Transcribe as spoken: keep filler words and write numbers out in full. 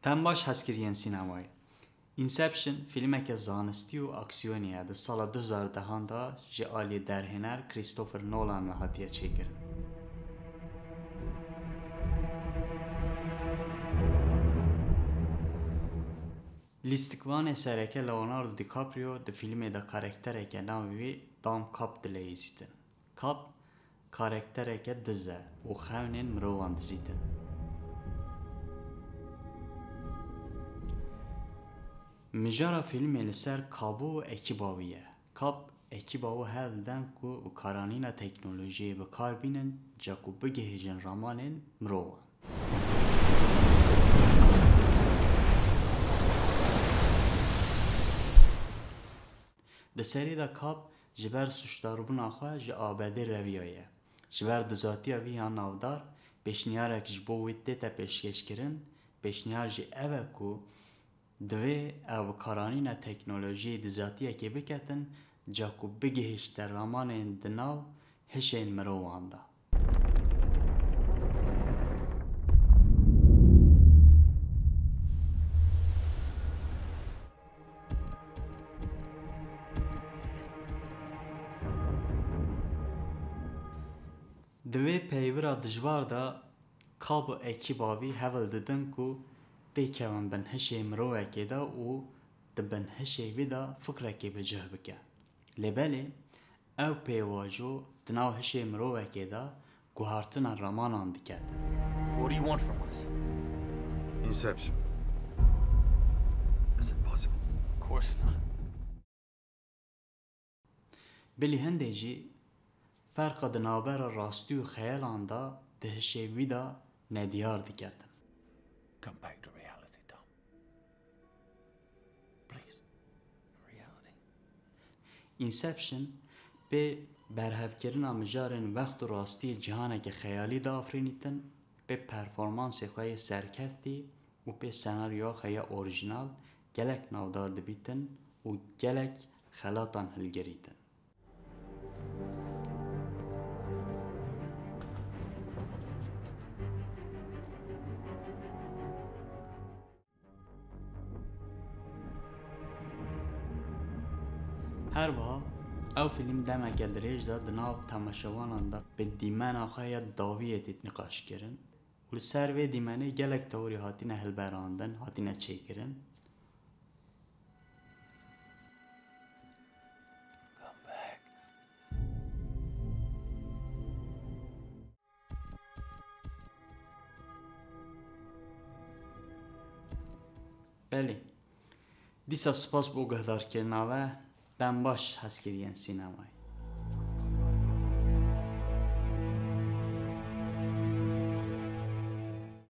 Dem baş hezkiriyên sînemayê. Inception fîlmeke zanistî û aksiyonî ye, di sala du hezar dehan de ji alî derhêner Christopher Nolan ve hatiye çêkirin. Lîstikvanê sereke Leonardo DiCaprio di fîlmê de karaktereke navê wî Dam Kap dileyîzîtin. Kap karaktereke diz e û xewnên mirovan dizîtin. Mijara fîlmê li ser Kabo û ekîba wî ye. Kap ekîba wî hewl didin ku bi karanîna teknolojiyê bi kar bînin, ca ku bigihêjin ramanên mirovan. Di serî de Kap ji ber sûcdarbûna xwe ji A B D'ê reviyaye. Ji ber dizatiya vî ya navdar, pêşniyarek ji bo wî tête pêşkêşkirin, pêşniyar jî ev e ku divê ew bi karanîna teknolojiyê dizatiyekê biketin, ca ku bigihîşte ramanên di nav hişên mirovan de. Di vê peywira dijwar de Kap û ekîba wî hewl didin ku têkevin bin hişê mirovekê de û di bin hişê wî de fikrekê bi cih bike. Lê belê ew pêvajo di nav hişê mirovekê de guhartina ramanan diketin. What do you want from us? Inception. Is it possible? Of course not. Belê hindê jî ferqa di navbera rastî û xeyalan de di hişê wî de nediyar diketin. Come back to reality, Tom. Please. Reality. Inception pê berhevkirina mijarên wext û rastiyê cîhaneke xeyalî diafirînîtin, pê performansê xwe yê serkeftî û pê senaryoya xwe ya orîjînal gelek navdar dibîtin û gelek xelatan hilgirîtin. Her wiha ew fîlm demeke dirêj de di nav temaşevanan de bi dîmena xwe ya dawiyê tê niqaş kirin û li ser vê dîmenê gelek teorî hatine hilberandin, hatine çêkirin. Come back. Belê. Dîsa spas bo guhdarkirina we. Dem baş hezkiriyên sînemayê.